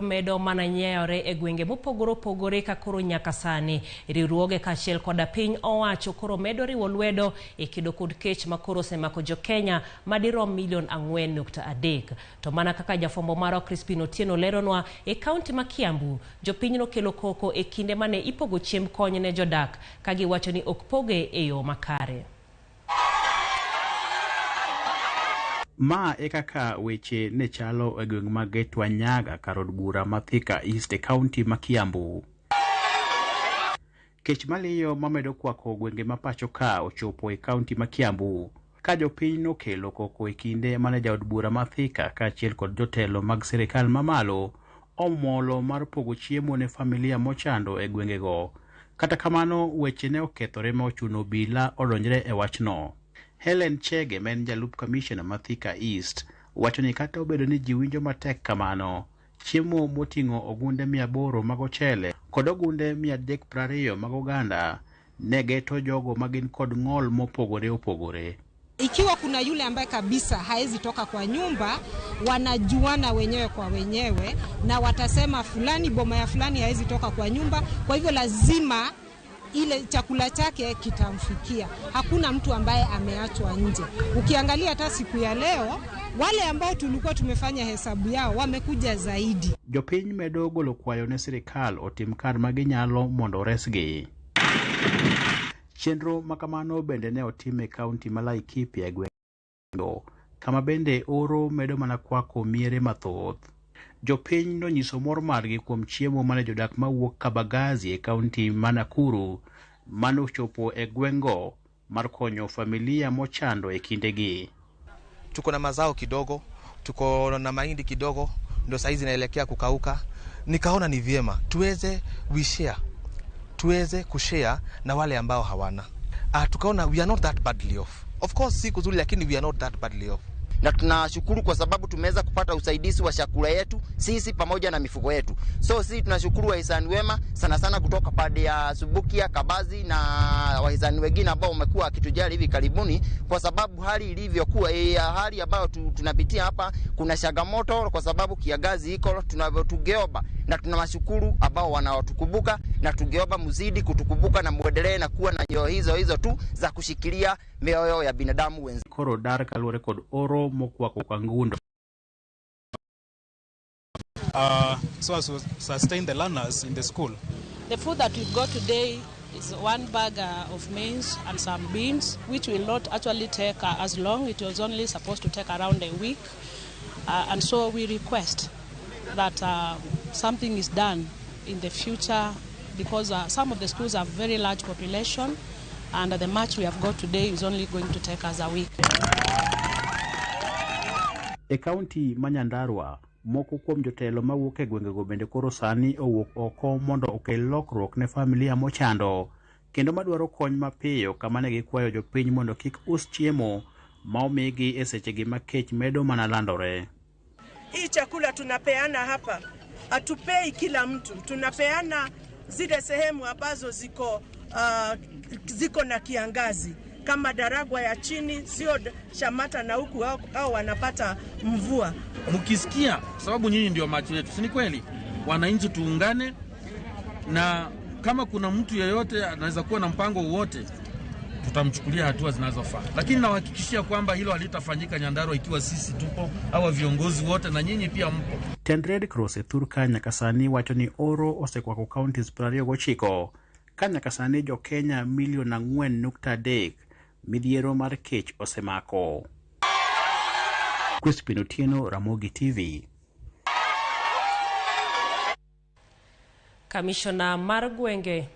Medo mana nyayore e gwenge mopogore opogore ka koro nyaka sani riwruoge kaachiel koda piny owacho koro medo riwo lwedo e kedo kod kech ma koro osemako jo-Kenya madirom milion 4.3. To mana kaka jafwambo marwa Crispin Otieno leronwa, e kaunti ma Kiambu, jopiny nokelo koko e kinde mane ipogo chiemb kony ne jodak ka giwacho ni ok poge e yo makare. Ma e kaka weche ne chalo e gweng' ma Getwanyaga kar od bura ma Thika East e kaunti ma Kiambu. Kech maliyo mamedo kwako gwenge ma pacho ka ochopo e kaunti ma Kiambu ka jopiny nokelo koko e kinde mane jaod bura ma Thika kaachiel kod jotelo mag sirikal mamalo omolo mar pogo chiemo ne familia mochando e gwengego. Kata kamano weche ne okethore ma ochuno obila odonjre e wachno. Helen Chege ma en jalup kamishna ma Thika East wacho ni kata obedo ni ji winjo matek kamano, chiemo moting'o ogunde 800 mag ochele kod ogunde 320 mag oganda ne geto jogo ma gin kod ng'ol mopogore opogore. Ikiwa kuna yule ambaye kabisa haezi toka kwa nyumba, wanajuana wenyewe kwa wenyewe na watasema fulani, boma ya fulani haezi toka kwa nyumba, kwa hivyo lazima ile chakula chake kitamfikia. Hakuna mtu ambaye ameachwa nje. Ukiangalia hata siku ya leo, wale ambao tulikuwa tumefanya hesabu yao wamekuja zaidi. Jopiny medo golo kwayo ne sirikal otim kar ma ginyalo mondo oresgi. Chenro makamano bende ne otim e kaunti ma Laikipia e gweng' kama bende oro medo mana kwako miere mathoth. Jopiny nonyiso mor margi kuom chiemo mane jodak mawuok Kabagazi e kaunti ma Nakuru manochopo e gweng'go mar konyo familia mochando e kindegi. Tuko na mazao kidogo, tuko na mahindi kidogo, ndio saizi inaelekea kukauka. Nikaona ni vyema tuweze we share, tuweze kushare na wale ambao hawana. Tukaona we are not that badly off. Of course si kuzuri, lakini we are not that badly off. Na tunashukuru kwa sababu tumeweza kupata usaidizi wa chakula yetu sisi pamoja na mifugo yetu. So sisi tunashukuru wahisani wema sana sana kutoka pande ya Subukia, Kabazi na wahisani wengine ambao wamekuwa wakitujali hivi karibuni, kwa sababu hali ilivyokuwa, hali ambayo tunapitia hapa, kuna changamoto kwa sababu kiangazi iko, tunavyotugeoba na tunawashukuru ambao wanaotukumbuka, na tungeomba mzidi kutukumbuka na muendelee na kuwa na nyoyo hizo hizo tu za kushikilia mioyo ya binadamu wenzi. Koro dar kaluwore kod oro mokwako Kangundo. So as to sustain the learners in the school. The food that we've got today is one bag of maize and some beans, which will not actually take as long. It was only supposed to take around a week. And so we request that something is done in the future, because some of the schools have very large population, and the much we have got today is only going to take us a week. E kaunti ma Nyandarua, moko kuom jotelo mawuok e gwengego bende koro sani owuok oko mondo okel lokruok ne familia mochando kendo madwaro kony mapiyo, kama ne gikwayo jopiny mondo kik us chiemo ma omigi e sechegi ma kech medo mana landore. Hii chakula tunapeana hapa, hatupei kila mtu, tunapeana zile sehemu ambazo ziko na kiangazi kama Daragwa ya chini, sio Shamata na huku au wanapata mvua. Mkisikia, sababu nyinyi ndio macho yetu, si ni kweli? Wananchi tuungane, na kama kuna mtu yeyote anaweza kuwa na mpango wowote, tutamchukulia hatua zinazofaa. Lakini nawahakikishia kwamba hilo halitafanyika Nyandarua ikiwa sisi tupo, hawa viongozi wote na nyinyi pia mpo. Tend Red Cross e thur ka nyaka sani wacho ni oro osekwako counties 29 ka nyaka sani jo Kenya milion 4.3 midhiero mar kech osemako. Crispin Otieno, Ramogi TV. Kamishona mar gwenge